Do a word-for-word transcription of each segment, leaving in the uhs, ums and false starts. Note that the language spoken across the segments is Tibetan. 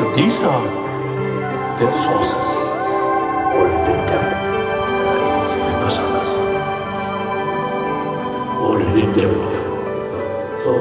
These are the sources. All the devil. All the devil. So,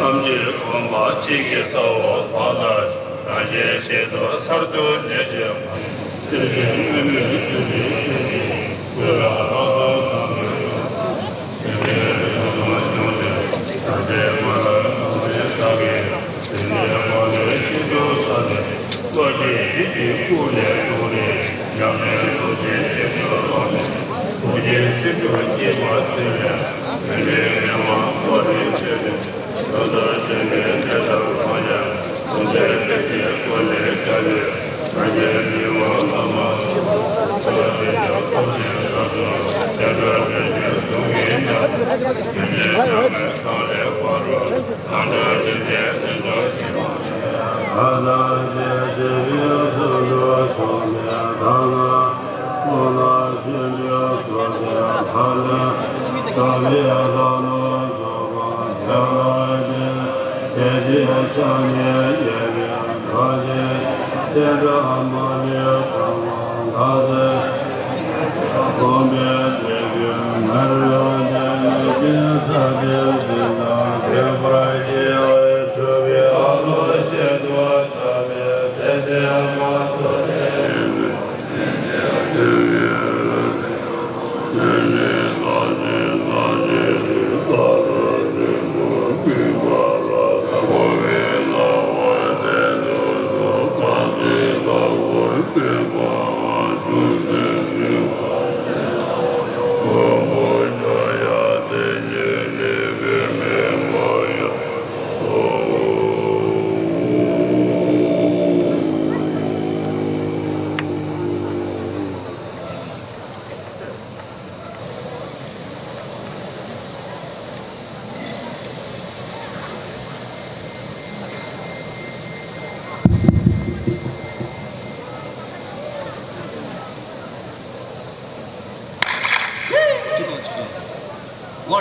ཐམས་ཅད་མཁོན་པ་གཅིག་གིས་གསལ་བ་དག་ལ། རང་གཞན་གཞན་དུ་གསར་དུ་གནས་བྱེད་མ། ཐུགས་རྗེ་དངོས་མེད་ཐུགས་རྗེ་ཆེ། ཀུན་ལ་རང་སོ་སངས་རྒྱས། སེམས་ཅན་ཐུགས་དང་སྦྱོང་ཕྱིར། ཐམས་ཅད་མ་ལ་ཐུགས་རྗེ་བདག་གིས། དེ་ནས་མ་ལུས་ཤིན་ཏུ་བསྲེགས་ནས། བློ་སྐྱེད་ཡིད་ཀྱི་དབུགས་ལས་བླུགས་ནས། ཉམས་ལེན་རྫོགས་ཆེན་ཆེན་པོར་བསླངས་ནས། ཐུགས་རྗེའི་སེམས་མཆོག་བསྐྱེད་པ་དེ་ལས། ཡོན་ཏན་ངེས་པ་ཐོབ་པའི་ཕྱིར། ཐོབ་ཐང་ཅན་གྱི་གནས་ཐབས་གང་ཡང་། ཐུགས་རྗེའི་གཏེར་གྱི་སྒོ་ནས་བརྒྱ་ལས། ཐམས་ཅད་མི་དབང་བླ་མ་ཐུབ་པ། ཐུབ་པ་ཆེན་པོ་ཐོབ་ཆེན་ཟབ་མོ། སྤྱན་རས་གཟིགས་ཞབས་ཟུང་གིས་མཉམ། ཡོན་ཏན་བྱམས་པའི་གང་ལས་འཕགས་རུ། ཐམས་ཅད་མཁྱེན་ཅིང་དེ་ཚོར་ཤེས་པ། ཨ་ཙི་ཙི་བི་སུ་དུ་སོ་མི་ཐ་ན། ཀུན་ལ་སུན་དུ་སོ་ཏེ་ཐ་ན། ཤ་བའི་ལ་ནོ་སོ་པ་དེ་ལ་ཏེ། དེ་ཅི་ཤ་ནི་ཡེ་བའི་ད་ཅི། དེ་འདྲ་མ་ནི་ཐ་ན་ད་ཟེ། གོམས་པའི་དེ་བའི་མེར་ལ་དེ་ནི་ཅི་ས་དེ་ཟི་ན་དེ་བར་གྱི་ཨའི་ཁྲོ་བའི་ཨ་ལོ་ཤེད་དུ་ཆ་བའི་ཟེ་དེ་མ་ཐོ་དེ།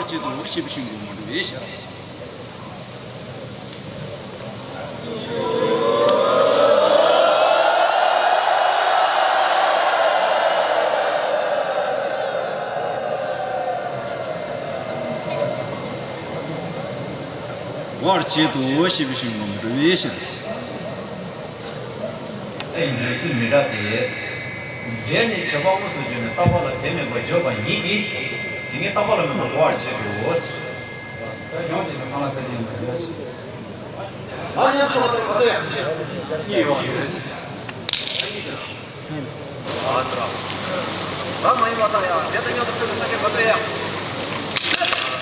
ཆེད་དུ་ཞེས་པའི་ཤིང་གི་མ་འགྲོ་བའི་ཕྱིར། བར་ཆད་དུ་ཞེས་པའི་ཤིང་ངམ་འགྲོ་བའི་ཕྱིར། ཨེ་འགྲོས་ཚུལ་མི་འདྲ་སྟེ། འབྲས་ནི་བྱེད་པ་དངོས་སུ་བརྗོད་ནས་རྟག་པ་ལ་དེ་མེད་པར་བརྗོད་པ་ཉིད་ཀྱིས། དེ་ཉིད་རྟག་པ་ལ་མེད་པར་གོ་བར་བྱེད་དོ། ད་ཡོངས་ཀྱི་ནི་ཁོང་ལ་ཟེར་གྱི་ཡིན་པ་རེད། ད་ཡང་ཚོགས་པ་དེ་ག་ཚོད་ཡང་གཉིས་ཡོད་རེད། ཨ་ཙི་ར། ད་མ་ཡིན་པ་དང་ཡང་དེ་དང་མཉམ་དུ་ཆོས་ཀྱི་སེམས་ཅན་ག་ཚོད་ཡང་།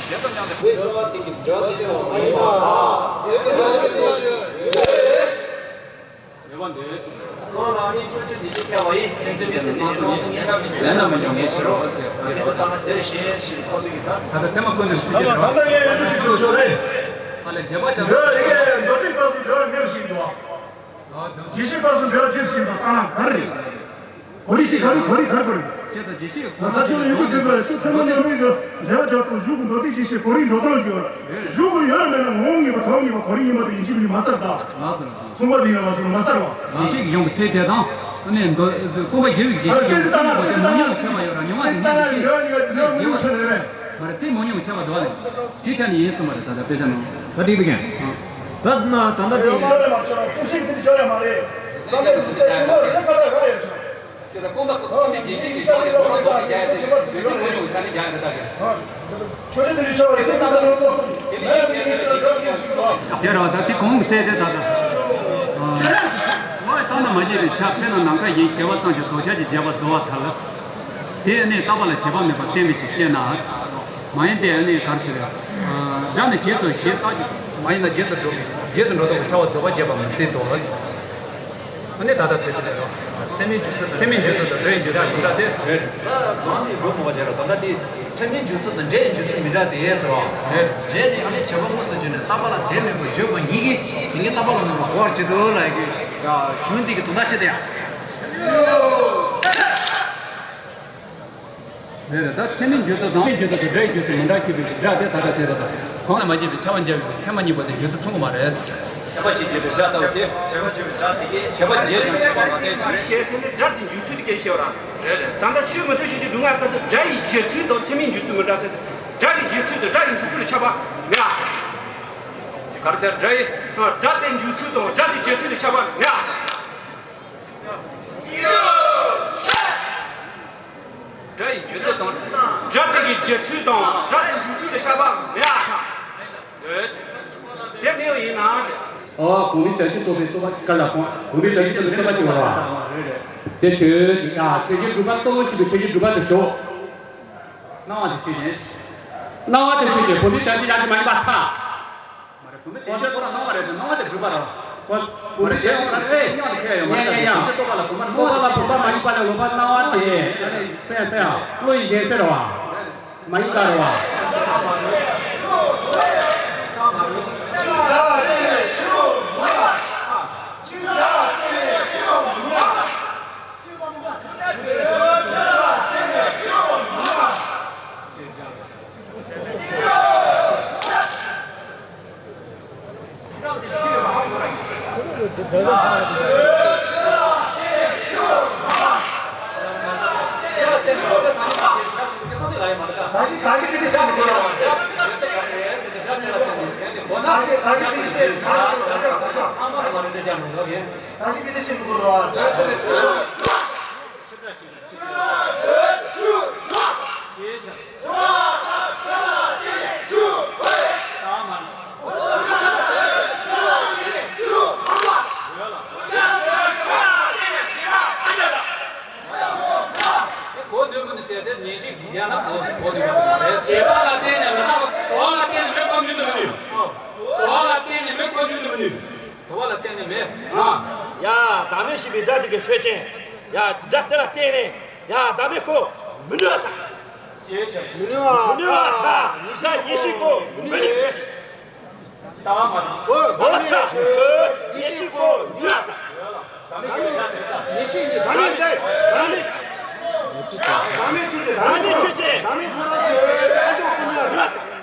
དེ་དང་མཉམ་དུ། དེ་འགྲོ་བ་དེ་གི་འགྲོ་དེ་ཚོ་མ་ཡིན་པ། ཨ་དེ་ག་ཚོད་ཀྱི་ཚོད་ཡོད། ཡོད་པ་འདོད། ཁོང་ལ་ནི་ཆོས་ཅན་དེ་ཅིག་བསྐྱལ་བ་ཡིན། ཕན་ཚུན་དེ་ཚོ་དེ་ནི་ལོགས་སུ་ངེས་ལེན་ན་མི་འཇོག་ངེས་ཤེས་རོགས། དེ་ཚོ་ལྟ་ན་དེར་ཞེས་ཞེས་ཁོ་ཚོ་གི་ད། ད་ལྟ་ཚད་མ་ཀུན་ནས་ཤུགས་ཀྱིས་ད་ལྟ་ངས་ཡོད་ཅིག་ཅིག་ཆོག་རེད། ཨ་ལས་རྒྱས་པ་ཅན། འདོད་རིགས་འདོད་རིགས་པ་སུ་འདོད་ངེས་ཤིག་འདུག་ཇི་ཞིག་པ་སུ་འདོད་ཇི་ཞིག་འདུག་ལྟ་ན་ག་རེ་རེད། གོ་རིགས་དེ་ག་རེ་གོ་རིགས་ག་རེ་གོ་རིགས། ཅེས་དང་རྗེས་ཤེས། ད་ལྟ་ཁྱོད་ཡོད་དགུ་ཆེན་པོ་ལ་ཁྱོད་ཚད་མ་མཉམ་པའི་གི་འབྲེལ་བ་སྦྱར་དུ་གཞུག་གི་མདོ་སྡེ་ཅི་ཞེས་གོ་རིགས་འགྲོ་སྟངས་ཀྱི་གཞུག་གི་ཡོད་མེད་ན་ངོ་བོ་ངེས་པ་གྲངས་ངེས་པ་གོ་རིགས་ངེས་པ་དེ་ཡིན་གཅིག་མིན་གཉིས་མ་ཚར་ད། ལགས་སོ། གསུངས་པ་དེ་ཡིན་ལ་མ་གསུངས་མ་ཚར་བ། རྗེས་ཤེས་ཀྱི་ཡོང་གི་ཚེ་དེ་དང་། ཨ་ནི་མདོ་སྐུར་པ་བཞི་པའི་རྗེས་ཤེས་ཀྱི་ཡོང་གི་ཚེ་མོ་ཉམས་ཆགས་པ་ཡོད་ར་མྱོང་བ་དེ་ཉིད་ཀྱི་ཤེས་ཀྱི་ཡོང་གི་ཚེ་མོ་ཉམས་ཆགས་པ་ཡོད་ར་ཉོན་མོངས་ཆགས་པ་ཡོད་ར། མ་རེད་ཚེ་མོ་ཉམས་ཆགས་པ་འདུག་བ་ལས། དེ་ཆ་ནས་ཡིན་གསུངས་པ་རེད་ད་ལྟ་དཔེ་ཆ་ནང་། ད་འགྲིག་འདུག་གས། ད་ན་ད་ལྟ་དེ་ཡིན། ཅོ་ལེ་མ་ཅོ་ལེ་ཀུན་ཤེས་ཀྱི་དེ་ཅོ་ལེ་མ་རེད། བསམ་པའི་དུས་སུ་ཚེ་མོ་རེ་ཁ་ལ་ཁ་ཡོད་ཤོག་ཅེས་དང་སྐོམ་པ་ཀུན་ཤེས་ཀྱི་རྗེས་ཤེས་ཀྱི་ཡོང་གི་ཚེ་མོ་ཉམས་ཆགས་པ་ཡོད་ར་ཉོན་མོངས་ཆགས་པ་ཡོད་ར། ཆོས་ཅན་དེ་ཆོས་ཡིན་ཙང་ད་ལྟ་ལོ་སོང་། མེད་ལ་མི་མི་ཤེས་ན་འདྲ་མི་ཤེས་ཀྱི་འདུག་དེ་ར་ད་དེ་གོང་གི་ཚད་དེ་ད་ལྟ། ཨ། བསམ་དང་མ་བརྗེད་པའི་ཆ་དཔེར་ན་ནམ་མཁའ་ཡི་བྱེ་བ་ཙམ་ཞིག་དོ་ཆ་གྱི་བྱེད་པ་རྫོགས་པར་ཐལ། དེ་ནི་རྟག་པ་ལ་བྱེད་པ་མེད་པར་བསྟན་པའི་ཕྱིར་ཅེ་ན། མ་ཡིན་ཏེ་ནི་གར་ཟེར། ཨ། སྒྲ་ནི་རྗེས་སུ་ཞེས་རྟགས་ཀྱི་མ་ཡིན་ན་རྗེས་སུ་འགྲོ། རྗེས་སུ་འགྲོ་ལྡོག་གི་ཁྱབ་པ་རྫོགས་པར་བྱེད་པ་མི་སྲིད་དོ། ཨ་ནི་ད་ལྟ་ཚེ་འདི་ལས་རོ། ཚད་མའི་འཇུག་ཚུལ་དང་ཚད་མའི་འཇུག་ཚུལ་དང་འབྲས་ཡི་འཇུག་ཚུལ་མི་འདྲ་སྟེ། རེད། ད་གང་དེ་འགྲོ་མོ་བ་བྱས་རོ་ད་ལྟ་དེ། ཚད་མའི་འཇུག་ཚུལ་དང་འབྲས་ཡི་འཇུག་ཚུལ་མི་འདྲ་སྟེ་ཟེར་རོ། རེད། འབྲས་ནི་ཨ་ནི་བྱེད་པ་དངོས་སུ་བརྗོད་ནས་རྟག་པ་ལ་དེ་མེད་པར་བརྗོད་པ་ཉིད་ཀྱིས་དེ་ཉིད་རྟག་པ་ལ་མེད་པར་གོ་བར་བྱེད་དོ་ལ་ཡི་གེ། གཞུང་འདི་གི་དོན་དག་ཤེས་ཏེ་ཡང་། རེད་རེད། ད་ཚད་མའི་འཇུག་ཚུལ་དང་འབྲས་འཇུག་ཚུལ་དང་འབྲས་འཇུག་ཚུལ་མི་འདྲ་ཞེས་པའི་སྒྲ་དེ་ད་ལྟ་དེ་ལ་དང་། གོང་ལ་མ་བརྗེད་པའི་ཁྱབ་པ་འཇལ་བའི་ཚད་མ་གཉིས་པོ་དེ་འཇུག་ཚུལ་མཚུངས་པ་མ་རེད། ཁྱབ་པ་ཞེས་བརྗོད་པའི་སྒྲ་ལྟ་བུ་སྟེ། ཁྱབ་པ་བརྗོད་པའི་སྒྲ་དེ་གའི། ཁྱབ་པ་རྗེས་སུ་ཞེས་པ་མ་བསྟན་ཅིང་། ཞེས་ཟེར་ནས་སྒྲ་དེ་འཇུག་ཚུལ་དེ་གའི་ཞེས་པ་རང་རེད་རེད། ད་ལྟ་ཆོས་མི་མཐུན་ཕྱོགས་ཀྱི་སྒྲུབ་ངག་སྐབས་སུ་སྒྲ་ཡི་བརྗོད་ཚུལ་དང་ཚད་མའི་འཇུག་ཚུལ་མི་འདྲ་ཟེར། སྒྲ་ཡི་བརྗོད་ཚུལ་དང་སྒྲ་ཡི་འཇུག་ཚུལ་ལ་ཁྱབ་པ་མེད་ཨ། ག་རེ་ཟེར་སྒྲ་ཡི། སྒྲ་དེ་འཇུག་ཚུལ་དང་སྒྲ་དེ་བརྗོད་ཚུལ་ལ་ཁྱབ་པ་མེད་ཨ། སྒྲ་ཡི་བརྗོད་ཚུལ་དང་། སྒྲ་དེ་གའི་བརྗོད་ཚུལ་དང་སྒྲ་དེ་འཇུག་ཚུལ་ལ་ཁྱབ་པ་མེད་ཨ། འདོད། དེ་མེད་པ་ཡིན་ན། ཨོ། གོང་མའི་དོན་གྱི་རྟོགས་པའི་རྟོགས་པ་ག་ལ་གོང་། གོང་མའི་དོན་གྱི་རྟོགས་པའི་རྟོགས་པ་གཅིག་པ་རེད་བ། དེ་ཆོས་ཀྱི་ཡ་ཆོས་ཀྱི་སྒྲུབ་པ་རྟོགས་ཤིང་གི་ཆོས་ཀྱི་སྒྲུབ་པ་དེ་ཞོག་སྣང་བ་དེ་ཆོས་ཅན། སྣང་བ་དེ་ཆོས་ཅན་གོང་མའི་དོན་གྱི་ཡ་གཅིག་མ་ཡིན་པར་ཐལ། མ་རེད། གོང་མའི་དོན་གྱི་ཁོ་རང་སྣང་བ་རེད་དེ་སྣང་བ་དེ་སྒྲུབ་པ་རེད་བ། གོང་མའི་དོན་ཁོ་རང་ཨེ་མཉམ་དུ་ཁེལ་ཡོད་མ་རེད། རྟོགས་པ་ལ་གོང་མ་རྟོགས་པ་ལ་གོང་མ་མ་ཡིན་པ་ལས་ལོག་པ་སྣང་བ་དེ་སེམས་སེམས་བློ་ཡི་གཞན་སེམས་རེད་བ། མ་ཡིན་པ་རེད་བ། གོ་འདོད་མི་འདི་ཟེར་དེ་ཉན་ཞིག་ཡང་ན་གོ་གོ་འདོད་མི་རེད། བྱེད་པ་ལ་བརྟེན་ནས་མི་རྟག་པ། དོར་བ་ལ་བརྟེན་ནས་མི་གོ་འཇུག་ཏུ་མི་ནུས། དོར་བ་ལ་བརྟེན་ནས་མི་གོ་འཇུག་ཏུ་མི་ནུས། དོར་བ་ལ་བརྟེན་ནས་མི། ཨ། ཡ། བདག་མེད་ཞེས་པའི་སྒྲ་དེ་གའི་ཆོས་ཅན། ཡ། སྒྲ་དེ་ལ་བརྟེན་ནས་ཡ་བདག་མེད་གོ་མི་ནུས་པར་ཐལ། ཅེས་བྱ། མི་ནུས་པར་ཐལ། སྒྲ་ཉན་ཞིག་གོ་མི་ནུས། ལྟ་བ་མ་རེད། འོ། བདག་མེད་ཆོས་ཅན། ཉན་ཞིག་གོ་ནུས་པར་ཐལ། བདག་མེད་ཉན་ཞིག་ནི་བདག་མེད་དེ། བདག་མེད། བདག་མེད་ཆོས་ཅན། བདག་མེད་ཁོ་རང་ཆོས་ཅན། བདག་མེད་ཁོ་རང་ཆོས་ཅན། ཨ་ཅོ་ཀུན་ནས་ནུས་པར་ཐལ།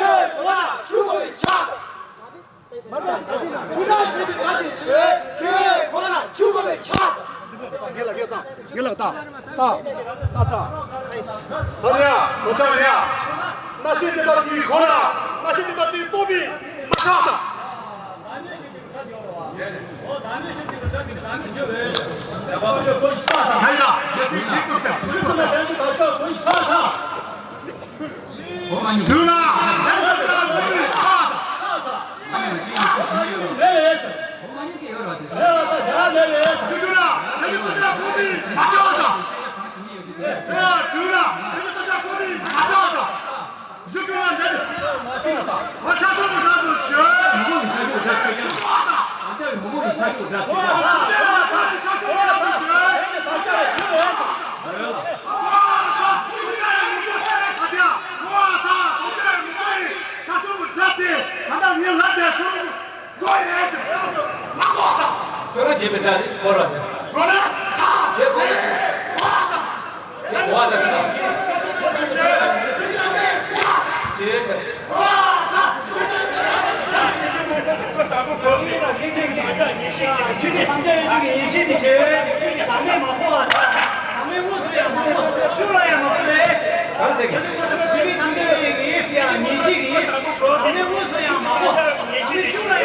ཁྱོད་མགོ་ལ་འཇུ་དགོས་པའི་ཕྱག་དང་། ཁྱོད་རང་བྱེད་པའི་དགྲ་དེ་ཁྱོད་ཁྱོད་མགོ་ལ་འཇུ་དགོས་པའི་ཕྱག་དང་། ངེས་ལ་ངེས་ལ་ད། ད་ད་ད་ད་ད་ནི་ཡ་དོ་ཅག་ནི་ཡ། མནའ་ཤེས་དེ་དག་དེའི་མགོ་ལ། མནའ་ཤེས་དེ་དག་དེའི་ལྟོ་མི་མ་ཆག་དང་། ཁྱོད་རང་བྱེད་པའི་སྒྲ་རེད་གོ་ར་ནི། གོ་ལ་ས། དེ་གོ་ལ། དེ་གོ་བ་ད་ཟེར་ན། ཅེས་བྱ། ཆོས་ཀྱི་དམ་བཅའ་ཡོད་ཚུལ་གྱི་ཡེ་ཤེས་དེ་ཆོས་ཀྱི་དམ་པས་མ་གོ་བ་དང་། དམ་པའི་དངོས་སུ་ཡང་མ་གོ། ཤུགས་ལ་ཡང་མ་གོ་བས། ག་རེ་ཟེར་གི། ཆོས་ཀྱི་དམ་བཅའ་ཡོད་ཚུལ་གྱི་ཡེ་ཤེས་ཡང་ངེས་ཤེས་ཀྱི་ཡེ། དམ་པའི་དངོས་སུ་ཡང་མ་གོ། དམ་པའི་ཤུགས་ལ་ཡང་མ་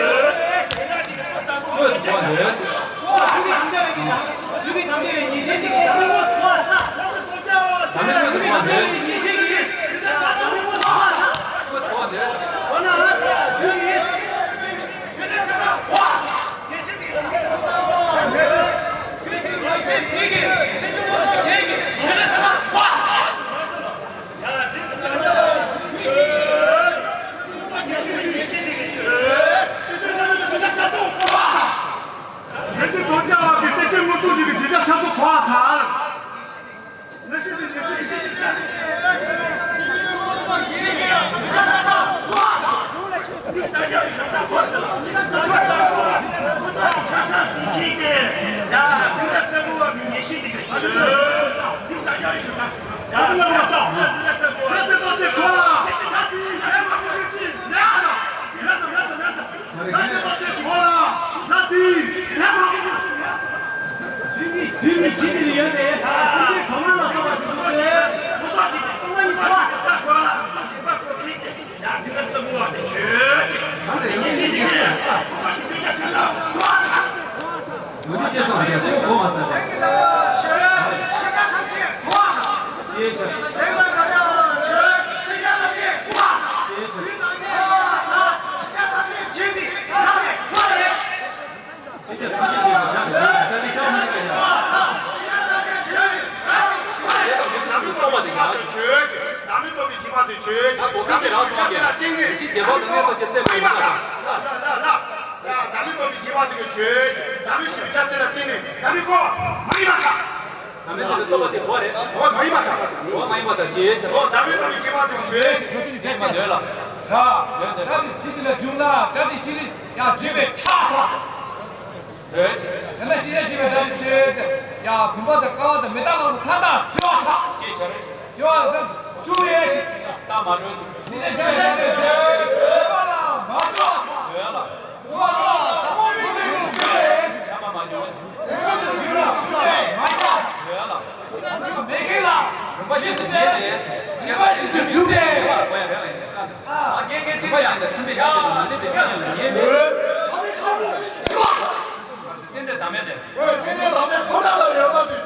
གོ་བས། དངོས་སུ་གོ་བ་འདོད། མི་ཚེ་དོན་བྱ་བ་གི་བསྟན་བཅོས་མངོན་རྟོགས་ཀྱི་བརྗོད་བྱ་ཆ་ཚང་གོ་བ་དང་། ཡེ་ཤེས་དེ་ཡེ་ཤེས་དེ། བདག་མེད་པའི་རྟོག་པ་དེ་གོ་རེད། འོ་མ་ཡིན་པ་དང་། འོ་མ་ཡིན་པ་དང་། འོ་མ་ཡིན་པ་དང་ཅེས་བྱ། འོ་བདག་མེད་རྟོག་པའི་ཁྱད་པར་དེ་ཆོས་ཅན། ཡོད་མ་འདོད་ལ། ར། སྒྲ་དེ་ཕྱིར་དེ་ལ་འཇུག་ན་སྒྲ་དེ་ཕྱིར་ཡང་བརྗོད་པའི་ཁྱབ་པ། ཡོད། དེ་ལ་ཤེས་བྱ་ཞེས་པའི་སྒྲ་དེ་ཆོས་ཅན། ཡང་བུམ་པ་དང་ཀ་བ་དང་མི་རྟག་ལམ་དུ་མཐའ་དག་སྦྱོར་བ་དང་། ཅེས་བྱ་རེད། སྦྱོར་བ་དང་སྦྱོར་བའི་ཕྱིར། རྟགས་མ་གྲོལ་ཅིང་། ཤེས་བྱ་ཞེས་པའི་ཆོས་ཅན། བུམ་པ་ལ་མ་སྦྱོར་བ་དང་། ཡོད་ལ། ཡོད་པ་དེ་རེད་བ། རྟེན་འབྲེལ་བདག་མེད་ཁོ་ན་ལ་ཡོད་པ་ཆོས།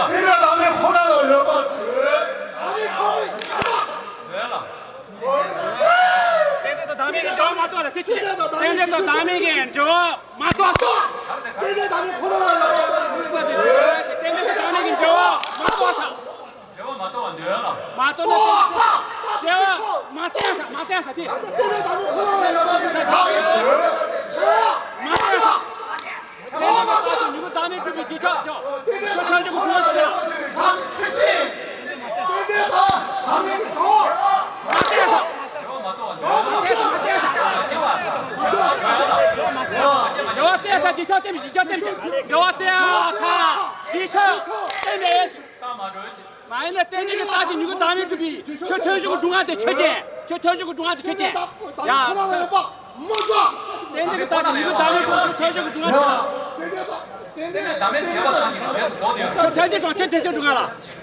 རྟེན་འབྲེལ་བདག་མེད་ཁོ་ན་ལ་ཡོད་པ་ཆོས། ཡོད་ལ། རྟེན་འབྲེལ་དང་བདག་མེད་ཀྱི་འབྲེལ་བ་མ་གཏོགས་ད་དེ་ཆོས། རྟེན་འབྲེལ་དང་བདག་མེད་ཀྱི་འབྲེལ་བ་མ་གཏོགས་ད། རྟེན་འབྲེལ་བདག་མེད་ཁོ་ན་ལ་ཡོད་པ་ཆོས། རྟེན་འབྲེལ་དང་བདག་མེད་ཀྱི་འབྲེལ་བ་མ་གཏོགས་ད། མ་གཏོགས་ན་དེ་མ་བསྟན་ས། མ་བསྟན་ས་དེ། མ་བསྟན་ས། དེ་འདྲ་གི་རྟགས་ཀྱི་མྱུ་གུ་བདག་མེད་གྲུབ་པའི་རྗེས་ཆགས་ཀྱང་ཁྱོད་ཐམས་ཅད་ཀྱི་དགོངས་པ་ཆོས་ཅན། མ་བསྟན་ས། འབྲེལ་བ་བསྟན་ས། རྗེས་ཆགས་བསྟན་པའི་རྗེས་ཆགས་བསྟན་པའི་འབྲེལ་བ་བསྟན་ས། རྗེས་ཆགས་བསྟན་པའི། མ་ཡིན་ན་རྟེན་འབྲེལ་གྱི་རྟགས་ཀྱི་མྱུ་གུ་བདག་མེད་གྲུབ་པའི་ཆོས་ཐོན་ཞིང་གི་སྒྲུབ་ངག་དེ་ཆོས་ཅན། ཆོས་ཐོན་ཞིང་གི་སྒྲུབ་ངག་དེ་ཆོས་ཅན། ཡ། རྟེན་འབྲེལ་གྱི་རྟགས་ཀྱི་མྱུ་གུ་བདག་མེད་གྲུབ་པའི་ཆོས་ཐོན་ཞིང་གི་སྒྲུབ་ངག་དེ། ཆོས་ཐོན་ཞིང་གི་སྒྲུབ་ངག་ལ།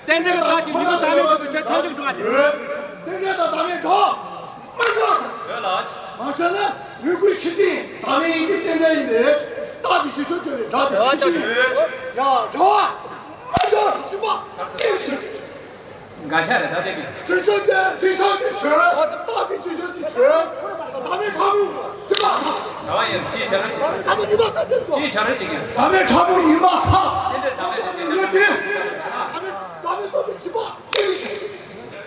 རྟེན་འབྲེལ་གྱི་རྟགས་ཀྱི་མྱུ་གུ་བདག་མེད་གྲུབ་པའི་ཆོས་ཐོན་ཞིང་གི་སྒྲུབ་ངག་དེ། རྟེན་འབྲེལ་དང་བདག་མེད་གྲོགས། མ་ཤོག་ཐལ། ཡོད་ལགས། མ་ཤོག་ན་མྱུ་གུ་ཆོས་ཅན། བདག་མེད་ཡིན་གྱི་རྟེན་འབྲེལ་ཡིན་པས། རྟགས་དེ་གཞི་ཆོས་ཅན། སྒྲ་དེ་ཆོས་ཅན། ཡ། འགྲོ་བ། མ་ཤོག་ཐལ། ཤི་པ་ལྟོས་ཤིག་འགའ་ཤས་རེད་ད་དེ་གི། ཆོས་ཅན། ཆོས་ཅན་དེ་ཆོས། རྟགས་དེ་ཆོས་ཅན་དེ་ཆོས། བདག་མེད་ཕྲ་མོ་ཡིན་པར་ཐལ། ག་བ་ཡིན། ཅིའི་ཕྱིར། ཕྲ་མོ་ཡིན་པར་ཐལ། ཅིའི་ཕྱིར་ཅིག་ཡིན། བདག་མེད་ཕྲ་མོ་ཡིན་པར་ཐལ། རྟེན་འབྲེལ་བདག་མེད་ཡོད་དེ། བདག་མེད་བདག་མེད་རྟོགས་པའི་ཕྱི་པ།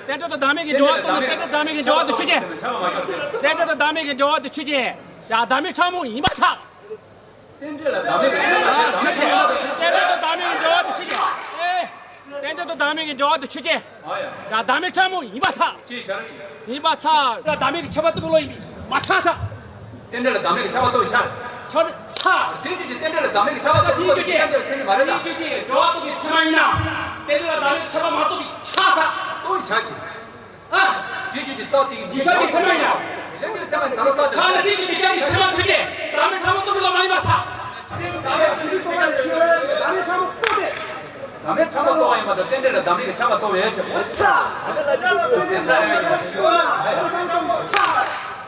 རྟེན་འབྲེལ་དང་བདག་མེད་ཀྱི་འབྲེལ་བ་རྟོགས་ན། རྟེན་འབྲེལ་བདག་མེད་ཀྱི་འབྲེལ་བ་དེ་ཆོས་ཅན། རྟེན་འབྲེལ་དང་བདག་མེད་ཀྱི་འབྲེལ་བ་དེ་ཆོས་ཅན། ཡ། བདག་མེད་ཕྲ་མོ་ཡིན་པར་ཐལ། རྟེན་འབྲེལ་ལ་བདག་མེད་ཀྱི་འབྲེལ་བ་དེ་ཆོས་ཅན། རྟེན་འབྲེལ་དང་བདག་མེད་ཀྱི་འབྲེལ་བ་དེ་ཆོས་ཅན། ཨེ། རྟེན་འབྲེལ་དང་བདག་མེད་ཀྱི་འབྲེལ་བ་དེ་ཆོས་ཅན། ཨ་ཡ། ཡ། བདག་མེད་ཕྲ་མོ་ཡིན་པར་ཐལ། ཅིའི་ཕྱིར། ཡིན་པར་ཐལ། བདག་མེད་ཀྱི་ཁྱབ་པ་རྟོགས་པའི་བློ་ཡིན་པས་མ་ཆགས་ཐལ། རྟེན་འབྲེལ་ལ་བདག་མེད་ཀྱི་ཁྱབ་པ་རྟོགས་པའི་ཆ། ཆ་ནི་ཚ། དེ་ཅི་སྟེ་རྟེན་འབྲེལ་ལ་བདག་མེད་ཀྱི་ཁྱབ་པ་རྟོགས་པའི་ཚད་མ་མ་རེད་ད། དེ་ཅི་སྟེ་འགྲོ་བ་རྟོགས་པའི་ཚད་མ་ཡིན་ན། རྟེན་འབྲེལ་ལ་བདག་མེད་ཀྱི་ཁྱབ་པ་མ་རྟོགས་པས་ཆགས་ཐལ། རྟོགས་པའི་ཆ་ཅི། ཨ། དེ་ཅི་སྟེ་རྟགས་དེ་གི་རྗེས་ཆགས་ཀྱི་ཚད་མ་ཡིན་ན། རྗེས་ཆགས་ཀྱི་ཚད་མ་ཡིན་ན། ཆགས་ན་དེ་གི་རྗེས་ཆགས་ཀྱི་ཚད་མ་ཆོས་ཅན། བདག་མེད་ཕྲ་མོ་རྟོགས་པའི་བློ་མ་ཡིན་པར་ཐལ། བདག་མེད་ཕྲ་མོ་རྟོགས་པ་ཡིན་པ་དང་རྟེན་འབྲེལ་ལ་བདག་མེད་ཀྱི་ཁྱབ་པ་རྟོགས་པའི་ཕྱིར། ཚ།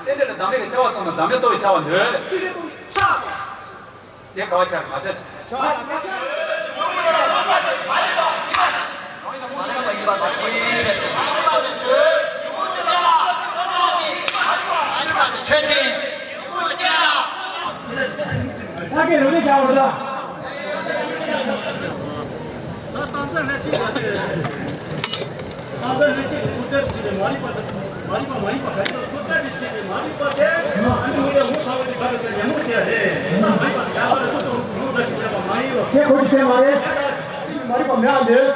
རྟེན་འབྲེལ་ལ་བདག་མེད་ཀྱི་ཁྱབ་པ་རྟོགས་ན་བདག་མེད་རྟོགས་པའི་ཁྱབ་པ་འདོད། དེ་ག་བ་ཆགས་མ་ཆགས། ཆོས་ཅན། ཕ་གི་རུ་མི་བྱ་བ་ལ། ད་སྟངས་འཛིན་ལྷན་ཅིག་ཡོད་དེ། སྟངས་འཛིན་ལྷན་ཅིག་གི་ཚོད་ལྟ་བྱས་ནས་མ་རིག་པ་དང་། མ་རིག་པ་མ་ཡིན་པ་ག་རེ་དང་ཚོད་ལྟ་བྱས་ནས་མ་རིག་པ་དེ་ཨ་ནི་ངོ་ཚ་ངོ་ཚ་བའི་ག་རེ་ཟེར་ཉོན་མོངས་ཅན་རེད། མ་རིག་པ་དེ་ག་རེ་ཚོད་ལྟ་ངོ་ཚ་ཞིག་མེད་པ་མ་ཡིན་ལ། དེ་ཁོ་ཅི་དེ་མ་རེད། མ་རིག་པ་མེད་ཨ་འདོད།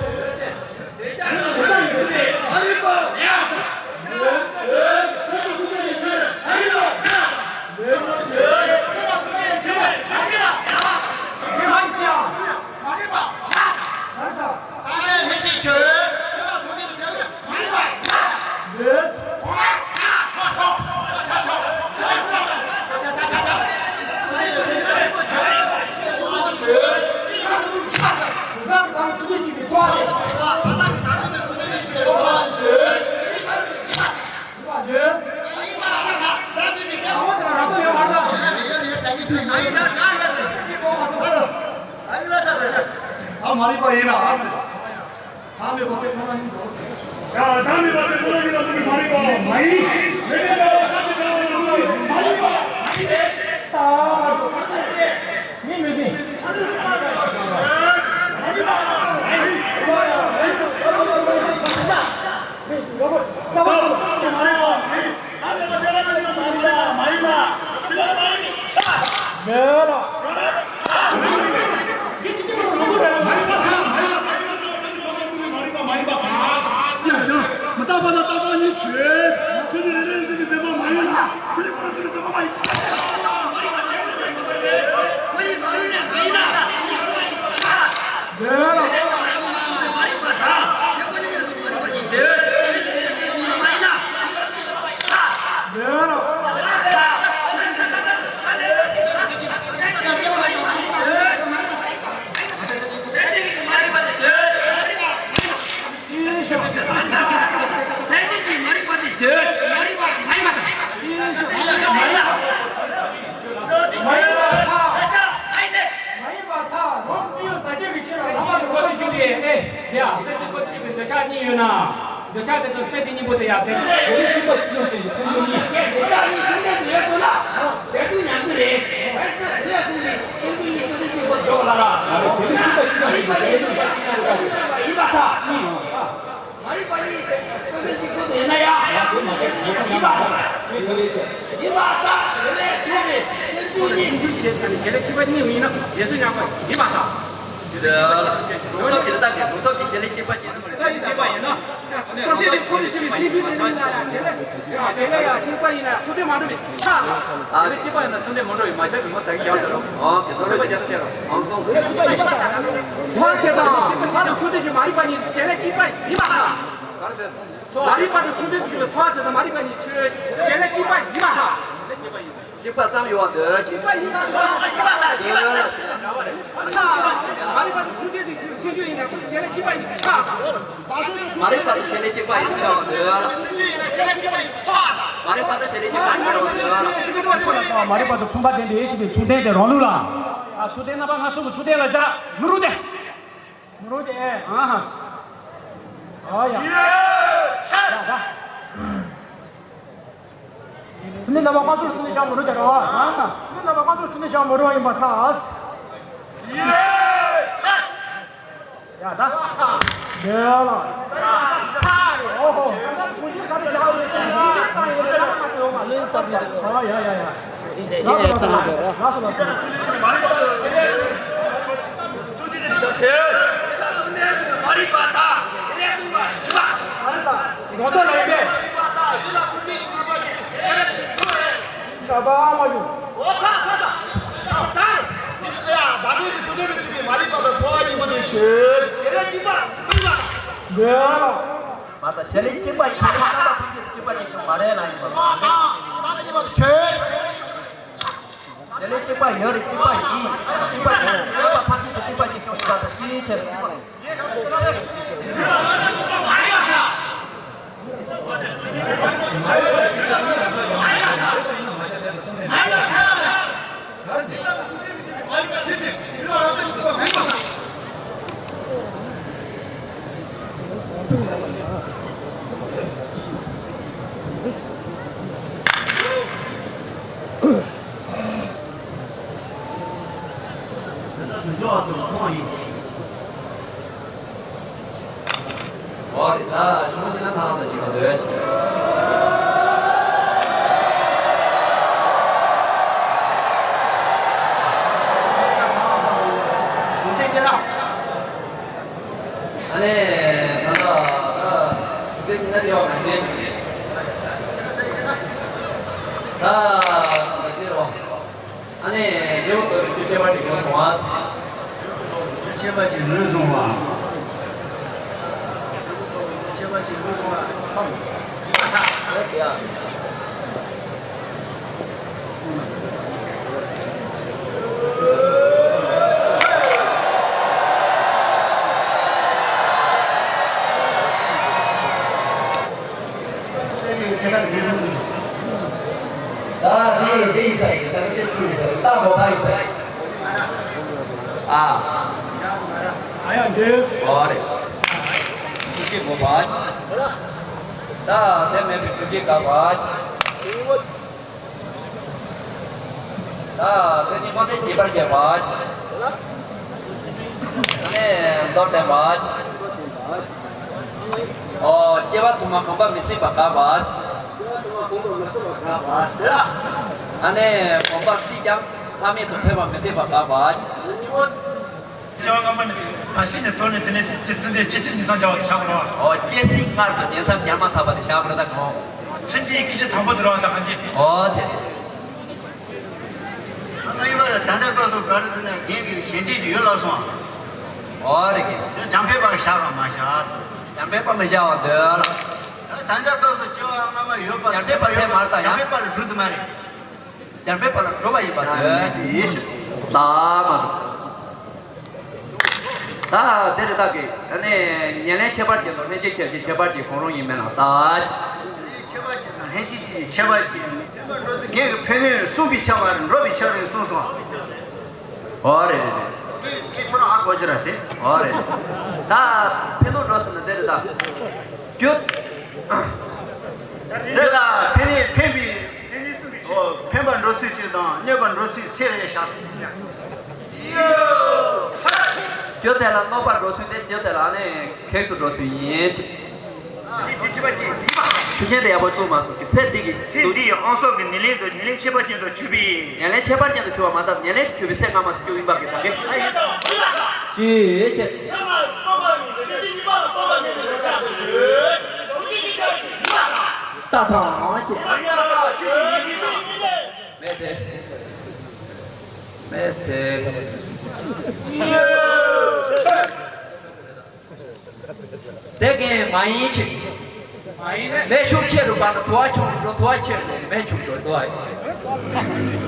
ཨ་མ་རིག་པ་ཡིན་ན། ཨ་ཟེར། ད་མེད་པ་དེ་ཁོ་ན་ཉིད་དོ། ཡ། ད་མེད་པ་དེ་ཁོ་ན་ཉིད་ལ་དམིགས་པའི་མ་རིག་པ་མ་ཡིན། མེད་པའི་སྣང་བ་ས་ཆ་གང་ལ་དམིགས་པའི་མ་རིག་པ་མ་ཡིན་ཏེ། ད་མ་རིག་པ་མིན་མི་སྲིད། མ་རིག་པ་མ་ཡིན། འདོད་ཆགས་གཉིས་ཡོད་ན། འདོད་ཆགས་དེ་དང་སེམས་དེ་གཉིས་པོ་དེ་ཡང་དེ། དེ་ལྟར་གཉིས་ཀུན་ལྡན་དུ་ཡང་སེམས་ཀྱི་སེམས་ཀྱི་གཉིས། དེ་ལྟར་གཉིས་ཀུན་ལྡན་དུ་ཡོད་སོང་ན། དེ་དུས་ཉམས་ཀྱི་རེད། བས་ན་དེ་ལས་གསུངས་པའི་སེམས་ཀྱི་གཉིས་ཀུན་ལྡན་གཅིག་པོ་འགྲོ་ལ་ར། ཡང་ན་མ་རིག་པ་དེ་ནི་ཡང་དེ་དུས་ཉམས་པ་ཡིན་པར་ཐལ། མ་ ཡིན་པ་ཡིན་ཏེ། སོ་སོའི་འཇིག་རྟེན་དུ་ཡིན་ན་ཡང་། ཡིན་པ་དང་། ཡིན་པ་དང་། བྱེད་ལས་ཐུབ་པའི་སེམས་བསྐྱེད་ཉིད། བྱེད་ལས་ཁྱད་པར་གཉིས་ཡིན་ན་རྗེས་སུ་འཇུག་པ་ཡིན་པ་དང་། ལུང་སྟོབས་ཀྱི་ལྟ་བའི་ལུང་སྟོབས་ཀྱི་བྱེད་ལས་གཅིག་པ་ཡིན་ན། བྱེད་ལས་གཅིག་པ་ཡིན་ན། སོ་སོའི་དེ་ཁོ་ནས་བྱས་པའི་སེམས་བསྐྱེད་དེ་ཡིན་ན་ཡང་བྱེད་ལས། བྱེད་ལས་ཡང་གཅིག་པ་ཡིན་ན་ཚུལ་ཁྲིམས་མ་འགྲོ་བའི་ཆགས། བྱེད་ལས་གཅིག་པ་ཡིན་ན་ཚུལ་ཁྲིམས་མ་འགྲོ་བའི་མ་ཆགས་པའི་ངོ་ད་གིན་རྒྱག་དགོས་རེད། ཨོ་ཀེ། ཚུལ་ཁྲིམས་རྒྱག་དགོས་རེད། ཨང་སོང་། ཚུལ་ཁྲིམས་དང་ཚུལ་ཁྲིམས་མ་རིག་པ་གཉིས་བྱེད་ལས་གཅིག་པ་ཡིན་པ་དང་། མ་རིག་པ་དང་ཚུལ་ཁྲིམས་ཞུ་བའི་ཚོགས་དེ་དང་མ་རིག་པ་གཉིས་ཆོས་བྱེད་ལས་གཅིག་པ་ཡིན་པ་དང་། གཅིག་པ་ཙམ་ཡོད་པར་འདོད། གཅིག་པ་ཡིན་པ་དང་། མ་རིག་པ་དང་ཚུལ་ཁྲིམས་དེ་སེམས་བསྐྱེད་ཡིན་ན་བྱེད་ལས་གཅིག་པ་ཡིན་པ་དང་། མ་རིག་པ་དང་བྱེད་ལས་གཅིག་པ་ཡིན་པར་འདོད། མ་རིག་པ་དང་བྱེད་ལས་གཅིག་པ་ཡིན་པར་འདོད། མ་རིག་པ་དང་མཚུངས་པ་ལྡན་པའི་ཕྱིར་ཏེ། མཚུངས་ལྡན་དེ་རང་ལུགས་ལ། ཨ། མཚུངས་ལྡན་རྣམ་པ་སྣ་ཚོགས་ཀྱི་མཚུངས་ལྡན་ལ་བཞག། མི་རུང་སྟེ། མི་རུང་སྟེ། ཨ་ཧ། ཨ་ཡ། ཡ་ད། མཚུངས་ལྡན་རྣམ་པ་སྣ་ཚོགས་ཀྱི་མཚུངས་ལྡན་བཞག་མི་རུང་སྟེ་རེད་བ། ཨ་ཧ། མཚུངས་ལྡན་རྣམ་པ་སྣ་ཚོགས་ཀྱི་མཚུངས་ལྡན་བཞག་མི་རུང་བ་ཡིན་པར་ཐལ། ཡ་ད། འདོད་ལ། ཨོ་ཧོ། ལུས་ཙམ་ཡོད། ཨོ་ཡ་ཡ་ཡ། ལགས་སོ་ལགས་སོ། ལགས་སོ་ལགས་སོ། ངོ་ཐོག་ལ་ཡིན་པས། ཞབས་པ་མ་བྱུང་། འོ་ཁ་ཁ་ད། ད་རེད། ཡ་བ་དེ་གི་ཚུལ་ཁྲིམས་ལ་གཅིག་པའི་མ་རིག་པ་དང་ཚོར་བ་གཉིས་པོ་དེ་ཆོས། བྱེད་ལས་གཅིག་པ་སྤངས་པ་དང་། འདོད་ལ། མ་ད་བྱེད་ལས་གཅིག་པ་ཡིན་པ་དང་། བསམ་པ་ཕུན་སྐྱེད་གཅིག་པ་ཡིན་ཀྱང་མ་རེད་ལ་ཡིན་པ། འོ་ད་ད་ལ་གཉིས་པོ་དེ་ཆོས། བྱེད་ལས་གཅིག་པ་ཡོད་རེད། གཅིག་པ་ཡིན། གཅིག་པ་ཡིན། བསམ་པ་ཕུན་སྐྱེད་གཅིག་པ་ཡིན་ཀྱང་ཡིན་པ་དང་ཅིའི་ཕྱིར། འོ་རེད། ད་ཆུང་ཆེ་ན་ཐང་ས་ཅིག་ག་འདོད། ཨ་ནི་ད་ལྟ་ད་ཆུ་ཚོད་ཕྱི་ན་ཡོག་མ་ཤེས། ད་ད་དེ་རོ། ཨ་ནི་ལེའུ་དགུ་པའི་ཆོས་ཁྱད་པར་ཅན་ལུས་བཟུང་བ། ཆོས་ཁྱད་པར་ཅན་ལུས་བཟུང་བ། ཆོས་ཁྱད་པར་ཅན་ལུས་བཟུང་བ། ད་དེ་དེ་ཡིན་ས་ཡིན། ད་དེ་སུ་ཡིན་ས་ཡིན། ད་མོ་ཕ་ཡིན་ས་ཡིན། ཨ། ཨ་ཡ་འདེས། ཨོ་རེད། ཐུགས་རྗེ་མོ་ཕ། ད་དེ་མེད་པའི་ཐུགས་རྗེ་དགའ་བ། ད་དེ་ནི་མོ་དེ་ཉེས་པར་བྱས་པ། ཨ་ནི་མདོར་བསྟན་པ། ཨོ། སྐྱེ་བ་དུ་མ་གོམས་པ་མི་སྲིད་པ་དགག་པ། ཨ་ནི་གོམས་པ་སྲིད་ཀྱང་ལྷག་མེད་དུ་འཕེལ་བ་མི་འཐད་པ་དགག་པ། སྐྱེ་བ་སྔ་མ་ནས་ཕ་སྲིད་ནས་ཐོར་ནས་དེ་ནས་ཅི་ཙི་འདྲའི་སྐྱེ་སྲིད་ཉིང་མཚམས་སྦྱར་བ་དེ་བཞག་པ་རེད་བ། ཨོ། སྐྱེ་སྲིད་སྔར་དུ་ཉིང་མཚམས་སྦྱར་མ་ཐག་པ་དེ་བཞག་པ་རེད། ད་གོང་། མཚན་གྱི་སྐད་ཆ་དང་པོ་དེ་རེད་བ། ད་གང་ཅི། ཨོ་དེ་རེད། ད་ལྟ་ཡིན་པ་ད་ལྟ་སྐབས་སུ་ག་རེ་ཟེར་ན་རྒན་གྱི་ཞལ་འདེབས་ཀྱི་ཡོད་ལ་སོང་། ཨོ་རེད་གི། དེ་འཇམ་དཔལ་བར་བཞག་པ་མ་བཞག། འཇམ་དཔལ་བར་མི་བཞག་པར་འདོད་ལ། ད་ལྟ་སྐབས་སུ་སྐྱེ་བ་སྔ་མ་ཡོད་པ་ལ་འཇམ་དཔལ་བར་མ་རེད་ད་ཡང་། འཇམ་དཔལ་བར་ལ་གྲུབ་ཏུ་མ་རེད། འཇམ་དཔལ་བར་ལ་གྲུབ་པ་ཡིན་པར་འདོད། ད་མ་རེད། ད་དེ་རེད་ད་གི། ཨ་ནི་ཉེར་ལེན་ཁྱད་པར་ཅན་དང་ལྷན་ཅིག་ཁྱབ་ཀྱི་ཁྱད་པར་གྱི་གང་རུང་ཡིན་མིན་ལ་ད། ཁྱད་པར་ཅན་དང་ལྷན་ཅིག་ཁྱབ་ཀྱི་ཁྱད་པར་ཅན། ངེད་ཀྱི་ཕན་ཡོན་གསུངས་པའི་ཆ་བར་འགྲོ་བའི་ཆ་རེད་གསུངས་སོང་། ཨོ་རེད་རེད་རེད། ཁྱེད་ཁྱོད་རང་ཧ་གོ་རྒྱུ་ར་དེ། ཨོ་རེད་རེད། ད་ཕན་ལོག་འགྲོ་ཟེར་ན་དེ་རེད་ད། རྒྱུ། དེ་ལ་ཕན་ནི་ཕན་པའི། ཨོ། ཕན་པར་འགྲོ་ཚུལ་གཅིག་དང་གནོད་པར་འགྲོ་ཚུལ་ཚེ་རེ་བཞག་རྒྱུ་དེ་ལ་གནོད་པར་འགྲོ་ཚུལ་དེ་རྒྱུ་དེ་ལ་ནི་གེགས་སུ་འགྲོ་ཚུལ་ཡིན། ཆུ་རྐྱེན་དེ་ཡག་པོ་བཙུགས་མ་སོང་གི་ཚེ་འདི་གི་ཚེ་འདི་ཡི་དབང་སོགས་ཀྱི་ཉེར་ལེན་དུ་ཉེར་ལེན་ཁྱད་པར་ཅན་དུ་གྱུར་པའི། ཉེར་ལེན་ཁྱད་པར་ཅན་དུ་གྱུར་པ་མ་ལྟར་ཉེར་ལེན་དུ་གྱུར་པའི་ཚེ་སྔ་མ་དུ་སྐྱོ་བིན་པ་གི་ད་གེ། ཅི་ཅི། ལྟ་ཐང་ཅི། མེད་དེ། མེད་དེ། དེ་གས་མ་ཡིན་ཆེ། མེ་ཤུགས་ཆེ་རུ་བ་དང་དུ་བ་ཆུང་རུ་དུ་བ་ཆེ་རུ་མེ་ཆུང་རུ་དུ་བ་ཡིན།